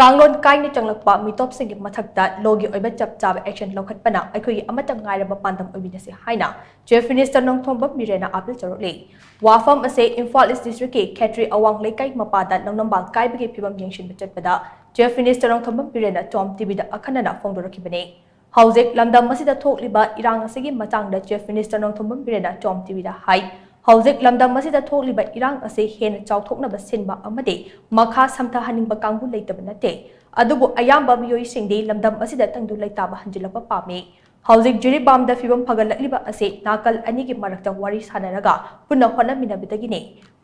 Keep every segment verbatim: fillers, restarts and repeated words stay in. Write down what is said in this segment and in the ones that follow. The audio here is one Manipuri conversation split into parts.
ꯀꯥꯡꯂꯣꯟ ꯀꯥꯏꯅ ꯆꯪꯂꯛꯄ ꯃꯤꯇꯣꯞꯁꯤꯡꯒꯤ ꯃꯊꯛꯇ ꯂꯣꯒꯤ ꯑꯣꯏꯕ ꯆꯞ ꯆꯥꯕ ꯑꯦꯛꯁꯟ ꯂꯧꯈꯠꯄꯅ ꯑꯩꯈꯣꯏꯒꯤ ꯑꯃꯠꯇ ꯉꯥꯏꯔꯕ ꯄꯥꯟꯗꯝ ꯑꯣꯏꯃꯤꯟꯅꯁꯤ ꯍꯥꯏꯅ ꯆꯤꯐ ꯃꯤꯅꯤꯁꯇꯔ ꯅꯣꯡꯊꯣꯝꯕꯝ ꯕꯤꯔꯦꯟꯅ ꯑꯥꯄꯤꯜ ꯇꯧꯔꯛꯂꯤ꯫ ꯋꯥꯐꯝ ꯑꯁꯤ ꯏꯝꯐꯥꯜ ꯏꯁ ꯗꯤꯁꯇ꯭ꯔꯤꯛꯀꯤ ꯈꯦꯇ꯭ꯔꯤ ꯑꯋꯥꯡ ꯂꯩꯀꯥꯏ ꯃꯄꯥꯗ ꯅꯣꯡꯅꯝꯕꯥꯜ ꯀꯥꯏꯕꯒꯤ ꯐꯤꯕꯝ ꯌꯦꯡꯁꯤꯟꯕ ꯆꯠꯄꯗ ꯆꯤꯐ ꯃꯤꯅꯤꯁꯇꯔ ꯅꯣꯡꯊꯣꯝꯕꯝ ꯕꯤꯔꯦꯟꯅ ꯇꯣꯝ ꯇꯤꯚꯤꯗ ꯑꯈꯟꯅꯅ ꯐꯣꯡꯗꯣꯔꯛꯈꯤꯕꯅꯤ꯫ ꯍꯧꯖꯤꯛ ꯂꯝꯗꯝ ꯑꯁꯤꯗ ꯊꯣꯛꯂꯤꯕ ꯏꯔꯥꯡ ꯑꯁꯤꯒꯤ ꯃꯇꯥꯡꯗ ꯆꯤꯐ ꯃꯤꯅꯤꯁꯇꯔ ꯅꯣꯡꯊꯣꯝꯕꯝ ꯕꯤꯔꯦꯟꯅ ꯇꯣꯝ ꯇꯤꯚꯤꯗ ꯍꯥꯏ, ꯍꯧꯖꯤꯛ ꯂꯝꯗꯝ ꯑꯁꯤꯗ ꯊꯣꯛꯂꯤꯕ ꯏꯔꯥꯡ ꯑꯁꯤ ꯍꯦꯟꯅ ꯆꯥꯎꯊꯣꯛꯅꯕ ꯁꯤꯟꯕ ꯑꯃꯗꯤ ꯃꯈꯥ ꯁꯝꯊꯍꯟꯅꯤꯡꯕ ꯀꯥꯡꯕꯨ ꯂꯩꯇꯕ ꯅꯠꯇꯦ꯫ ꯑꯗꯨꯕꯨ ꯑꯌꯥꯝꯕ ꯃꯤꯑꯣꯏꯁꯤꯡꯗꯤ ꯂꯝꯗꯝ ꯑꯁꯤꯗ ꯇꯪꯗꯨ ꯂꯩꯇꯥꯕ ꯍꯟꯖꯤꯜꯂꯛꯄ ꯄꯥꯝꯃꯤ꯫ ꯍꯧꯖꯤꯛ ꯖꯤꯔꯤꯕꯥꯝꯗ ꯐꯤꯕꯝ ꯐꯒꯠꯂꯛꯂꯤꯕ ꯑꯁꯤ ꯅꯥꯀꯜ ꯑꯅꯤꯒꯤ ꯃꯔꯛꯇ ꯋꯥꯔꯤ ꯁꯥꯟꯅꯔꯒ ꯄꯨꯟꯅ ꯍꯣꯠꯅꯃꯤꯟꯅꯕꯗꯒꯤꯅꯤ꯫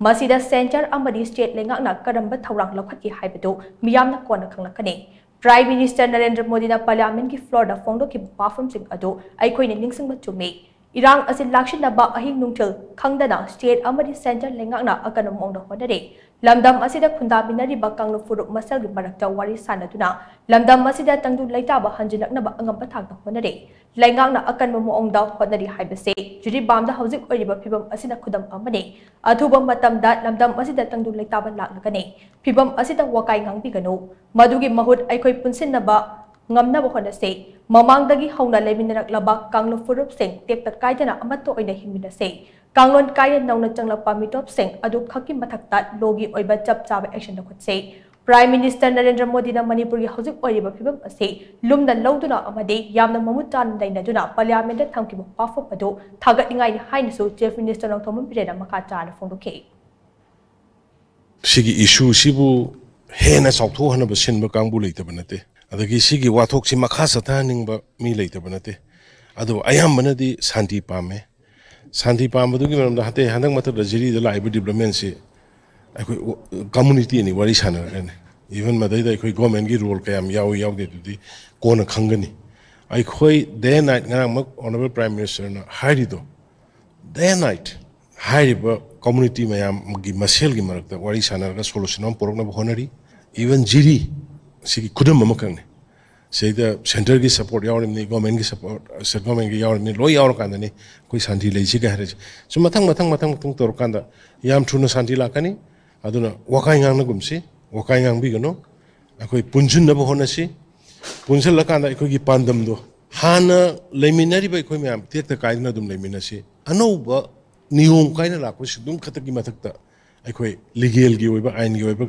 ꯃꯁꯤꯗ ꯁꯦꯟꯇꯔ ꯑꯃꯗꯤ ꯁ꯭ꯇꯦꯠ ꯂꯩꯉꯥꯛꯅ ꯀꯔꯝꯕ ꯊꯧꯔꯥꯡ ꯂꯧꯈꯠꯀꯦ ꯍꯥꯏꯕꯗꯨ ꯃꯤꯌꯥꯝꯅ ꯀꯣꯟꯅ ꯈꯪꯂꯛꯀꯅꯤ꯫ ꯄ꯭ꯔꯥꯏꯝ ꯃꯤꯅꯤꯁꯇꯔ ꯅꯔꯦꯟꯗ꯭ꯔ ꯃꯣꯗꯤꯅ ꯄꯥꯔꯂꯤꯌꯥꯃꯦꯟꯠꯀꯤ ꯐ꯭ꯂꯣꯔꯗ ꯐꯣꯡꯗꯣꯛꯈꯤꯕ ꯋꯥꯐꯝꯁꯤꯡ ꯑꯗꯨ ꯑꯩꯈꯣꯏꯅ ꯅꯤꯡꯁꯤꯡꯕ ꯆꯨꯝꯃꯤ꯫ ꯏꯔꯥꯡ ꯑꯁꯤ ꯂꯥꯛꯁꯤꯟꯅꯕ ꯑꯍꯤꯡ ꯅꯨꯡꯊꯤꯜ ꯈꯪꯗꯅ ꯁ꯭ꯇꯦꯠ ꯑꯃꯗꯤ ꯁꯦꯟꯇꯔ ꯂꯩꯉꯥꯛꯅ ꯑꯀꯟꯕ ꯃꯑꯣꯡꯗ ꯍꯣꯠꯅꯔꯤ꯫ ꯂꯝꯗꯝ ꯑꯁꯤꯗ ꯈꯨꯟꯗꯥꯃꯤꯟꯅꯔꯤꯕ ꯀꯥꯡꯂꯨꯞ ꯐꯨꯔꯨꯞ ꯃꯁꯦꯜꯒꯤ ꯃꯔꯛꯇ ꯋꯥꯔꯤ ꯁꯥꯟꯅꯗꯨꯅ ꯂꯝꯗꯝ ꯑꯁꯤꯗ ꯇꯪꯗꯨ ꯂꯩꯇꯥꯕ ꯍꯟꯖꯤꯜꯂꯛꯅꯕ ꯑꯉꯝꯕ ꯊꯥꯛꯇ ꯍꯣꯠꯅꯔꯤ꯫ ꯂꯩꯉꯥꯛꯅ ꯑꯀꯟꯕ ꯃꯑꯣꯡꯗ ꯍꯣꯠꯅꯔꯤ ꯍꯥꯏꯕꯁꯤ ꯖꯤꯔꯤꯕꯥꯝꯗ ꯍꯧꯖꯤꯛ ꯑꯣꯏꯔꯤꯕ ꯐꯤꯕꯝ ꯑꯁꯤꯅ ꯈꯨꯗꯝ ꯑꯃꯅꯤ꯫ ꯑꯊꯨꯕ ꯃꯇꯝꯗ ꯂꯝꯗꯝ ꯑꯁꯤꯗ ꯇꯪꯗꯨ ꯂꯩꯇꯥꯕ ꯂꯥꯛꯂꯒꯅꯤ꯫ ꯐꯤꯕꯝ ꯑꯁꯤꯗ ꯋꯥꯀꯥꯏ ꯉꯥꯡꯕꯤꯒꯅꯨ꯫ ꯃꯗꯨꯒꯤ ꯃꯍꯨꯠ ꯑꯩꯈꯣꯏ ꯄꯨꯟꯁꯤꯟꯅꯕ ꯉꯝꯅꯕ ꯍꯣꯠꯅꯁꯤ꯫ ꯃꯃꯥꯡꯗꯒꯤ ꯍꯧꯅ ꯂꯩꯃꯤꯟꯅꯔꯛꯂꯕ ꯀꯥꯡꯂꯨꯞ ꯐꯨꯔꯨꯞꯁꯤꯡ ꯇꯦꯛꯇ ꯀꯥꯏꯗꯅ ꯑꯃꯠꯇ ꯑꯣꯏꯅ ꯍꯤꯡꯃꯤꯟꯅꯁꯤ꯫ ꯀꯥꯡꯂꯣꯟ ꯀꯥꯏꯅ ꯅꯧꯅ ꯆꯪꯂꯛꯄ ꯃꯤꯇꯣꯞꯁꯤꯡ ꯑꯗꯨ ꯈꯛꯀꯤ ꯃꯊꯛꯇ ꯂꯣꯒꯤ ꯑꯣꯏꯕ ꯆꯞ ꯆꯥꯕ ꯑꯦꯛꯁꯟ ꯂꯧꯈꯠꯁꯤ꯫ ꯄ꯭ꯔꯥꯏꯝ ꯃꯤꯅꯤꯁꯇꯔ ꯅꯔꯦꯟꯗ꯭ꯔ ꯃꯣꯗꯤꯅ ꯃꯅꯤꯄꯨꯔꯒꯤ ꯍꯧꯖꯤꯛ ꯑꯣꯏꯔꯤꯕ ꯐꯤꯕꯝ ꯑꯁꯤ ꯂꯨꯝꯅ ꯂꯧꯗꯨꯅ ꯑꯃꯗꯤ ꯌꯥꯝꯅ ꯃꯃꯨꯠ ꯇꯥꯅ ꯅꯩꯅꯗꯨꯅ ꯄꯥꯔꯂꯤꯌꯥꯃꯦꯟꯠꯇ ꯊꯝꯈꯤꯕ ꯋꯥꯐꯝ ꯑꯗꯨ ꯊꯥꯒꯠꯅꯤꯡꯉꯥꯏꯅꯤ ꯍꯥꯏꯅꯁꯨ ꯆꯤꯐ ꯃꯤꯅꯤꯁꯇꯔ ꯅꯣꯡꯊꯣꯝꯕꯝ ꯕꯤꯔꯦꯟꯅ ꯃꯈꯥ ꯇꯥꯅ ꯐꯣꯡꯗꯣꯛꯈꯤ꯫ ꯁꯤꯒꯤ ꯏꯁꯨꯁꯤꯕꯨ ꯍꯦꯟꯅ ꯆꯥꯎꯊꯣꯛꯍꯟꯅꯕ ꯁꯤꯟꯕ ꯀꯥꯡꯕꯨ ꯂꯩꯇꯕ ꯅꯠꯇꯦ꯫ ꯑꯗꯒꯤ ꯁꯤꯒꯤ ꯋꯥꯊꯣꯛꯁꯤ ꯃꯈꯥ ꯆꯠꯊꯍꯟꯅꯤꯡꯕ ꯃꯤ ꯂꯩꯇꯕ ꯅꯠꯇꯦ꯫ ꯑꯗꯨꯕꯨ ꯑꯌꯥꯝꯕꯅꯗꯤ ꯁꯥꯟꯇꯤ ꯄꯥꯝꯃꯦ꯫ ꯁꯥꯟꯇꯤ ꯄꯥꯝꯕꯗꯨꯒꯤ ꯃꯔꯝꯗ ꯍꯟꯗꯛ ꯍꯟꯗꯛ ꯃꯇꯝꯗ ꯖꯤꯔꯤꯗ ꯂꯥꯛꯏꯕ ꯗꯤꯕ꯭ꯂꯞꯃꯦꯟꯁꯤ ꯑꯩꯈꯣꯏ ꯀꯝꯃꯨꯅꯤꯇꯤ ꯑꯅꯤ ꯋꯥꯔꯤ ꯁꯥꯟꯅꯔꯒꯅꯤ꯫ ꯏꯚꯟ ꯃꯗꯩꯗ ꯑꯩꯈꯣꯏ ꯒꯣꯔꯃꯦꯟꯒꯤ ꯔꯣꯜ ꯀꯌꯥꯝ ꯌꯥꯎꯏ ꯌꯥꯎꯗꯦ ꯑꯗꯨꯗꯤ ꯀꯣꯟꯅ ꯈꯪꯒꯅꯤ꯫ ꯑꯩꯈꯣꯏ ꯗꯦ ꯅꯥꯏꯠ ꯉꯔꯥꯡꯃꯛ ꯑꯣꯅꯔꯦꯕꯜ ꯄ꯭ꯔꯥꯏꯝ ꯃꯤꯅꯤꯁꯇꯔꯅ ꯍꯥꯏꯔꯤꯗꯣ, ꯗꯦ ꯅꯥꯏꯠ ꯍꯥꯏꯔꯤꯕ ꯀꯝꯃꯨꯅꯤꯇꯤ ꯃꯌꯥꯝꯒꯤ ꯃꯁꯦꯜꯒꯤ ꯃꯔꯛꯇ ꯋꯥꯔꯤ ꯁꯥꯟꯅꯔꯒ ꯁꯣꯂꯨꯁꯟ ꯑꯃ ꯄꯨꯔꯛꯅꯕ ꯍꯣꯠꯅꯔꯤ꯫ ꯏꯚꯟ ꯖꯤꯔꯤ ꯁꯤꯒꯤ ꯈꯨꯗꯝ ꯑꯃꯈꯛꯅꯤ꯫ ꯁꯤꯗ ꯁꯦꯟꯇꯔꯒꯤ ꯁꯄꯣꯔꯠ ꯌꯥꯎꯔꯤꯕꯅꯤ, ꯒꯣꯔꯃꯦꯟꯒꯤ ꯁꯄꯣꯔꯠ, ꯁꯦꯟꯇ꯭ꯔꯦꯜ ꯒꯣꯔꯃꯦꯟꯒꯤ ꯌꯥꯎꯔꯤꯕꯅꯤ, ꯂꯣꯏ ꯌꯥꯎꯔꯀꯥꯟꯗꯅꯤ ꯑꯩꯈꯣꯏ ꯁꯥꯟꯇꯤ ꯂꯩꯁꯤꯒ ꯍꯥꯏꯔꯤꯁꯦ꯫ ꯁꯨꯝ ꯃꯊꯪ ꯃꯊꯪ ꯃꯊꯪ ꯃꯊꯪ ꯇꯧꯔꯀꯥꯟꯗ ꯌꯥꯝ ꯊꯨꯅ ꯁꯥꯟꯇꯤ ꯂꯥꯛꯀꯅꯤ꯫ ꯑꯗꯨꯅ ꯋꯥꯀꯥꯏ ꯉꯥꯡꯅꯒꯨꯝꯁꯤ, ꯋꯥꯀꯥꯏ ꯉꯥꯡꯕꯤꯒꯅꯨ꯫ ꯑꯩꯈꯣꯏ ꯄꯨꯟꯁꯤꯟꯅꯕ ꯍꯣꯠꯅꯁꯤ꯫ ꯄꯨꯟꯁꯤꯜꯂꯀꯥꯟꯗ ꯑꯩꯈꯣꯏꯒꯤ ꯄꯥꯟꯗꯝꯗꯣ, ꯍꯥꯟꯅ ꯂꯩꯃꯤꯟꯅꯔꯤꯕ ꯑꯩꯈꯣꯏ ꯃꯌꯥꯝ ꯇꯦꯛꯇ ꯀꯥꯏꯗꯅ ꯑꯗꯨꯝ ꯂꯩꯃꯤꯟꯅꯁꯤ꯫ ꯑꯅꯧꯕ ꯅꯤꯌꯣꯝ ꯀꯥꯏꯅ ꯂꯥꯛꯄꯁꯤ ꯑꯗꯨꯝ ꯈꯛꯇꯒꯤ ꯃꯊꯛꯇ ꯑꯩꯈꯣꯏ ꯂꯤꯒꯦꯜꯒꯤ ꯑꯣꯏꯕ, ꯑꯥꯏꯟꯒꯤ ꯑꯣꯏꯕ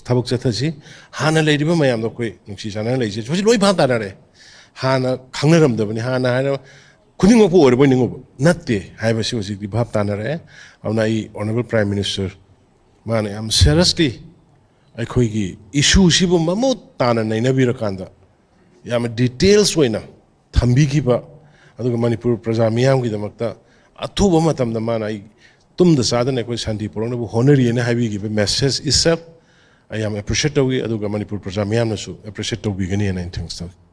ꯊꯕꯛ ꯆꯠꯊꯁꯤ꯫ ꯍꯥꯟꯅ ꯂꯩꯔꯤꯕ ꯃꯌꯥꯝꯗꯣ ꯑꯩꯈꯣꯏ ꯅꯨꯡꯁꯤ ꯆꯥꯟꯅꯅ ꯂꯩꯖꯩ꯫ ꯍꯧꯖꯤꯛ ꯂꯣꯏ ꯚꯥꯞ ꯇꯥꯅꯔꯦ꯫ ꯍꯥꯟꯅ ꯈꯪꯅꯔꯝꯗꯕꯅꯤ, ꯍꯥꯟꯅ ꯍꯥꯏꯅ ꯈꯨꯗꯤꯡꯃꯛꯄꯨ ꯑꯣꯏꯔꯕꯣꯏ ꯅꯤꯡꯉꯨꯕ ꯅꯠꯇꯦ ꯍꯥꯏꯕꯁꯤ ꯍꯧꯖꯤꯛꯇꯤ ꯚꯥꯞ ꯇꯥꯅꯔꯛꯑꯦ꯫ ꯑꯗꯨꯅ ꯑꯩ Honourable Prime Minister ꯃꯥꯅ ꯌꯥꯝ seriously ꯑꯩꯈꯣꯏꯒꯤ ꯏꯁꯨꯁꯤꯕꯨ ꯃꯃꯨꯠ ꯇꯥꯅ ꯅꯩꯅꯕꯤꯔꯀꯥꯟꯗ ꯌꯥꯝꯅ details ꯑꯣꯏꯅ ꯊꯝꯕꯤꯈꯤꯕ, ꯑꯗꯨꯒ ꯃꯅꯤꯄꯨꯔ ꯄ꯭ꯔꯖꯥ ꯃꯤꯌꯥꯝꯒꯤꯗꯃꯛꯇ ꯑꯊꯨꯕ ꯃꯇꯝꯗ ꯃꯥꯅ ꯑꯩ ꯇꯨꯝꯗ ꯆꯥꯗꯅ ꯑꯩꯈꯣꯏ ꯁꯥꯟꯇꯤ ꯄꯨꯔꯛꯅꯕ ꯍꯣꯠꯅꯔꯤꯑꯅ ꯍꯥꯏꯕꯤꯈꯤꯕ message itself ꯑꯩ ꯌꯥꯝ appreciate ꯇꯧꯏ, ꯑꯗꯨꯒ ꯃꯅꯤꯄꯨꯔ ꯄ꯭ꯔꯖꯥ ꯃꯤꯌꯥꯝꯅꯁꯨ appreciate ꯇꯧꯕꯤꯒꯅꯤ ꯍꯥꯏꯅ ꯑꯩꯅ ꯊꯦꯡꯁ ꯇꯧꯏ꯫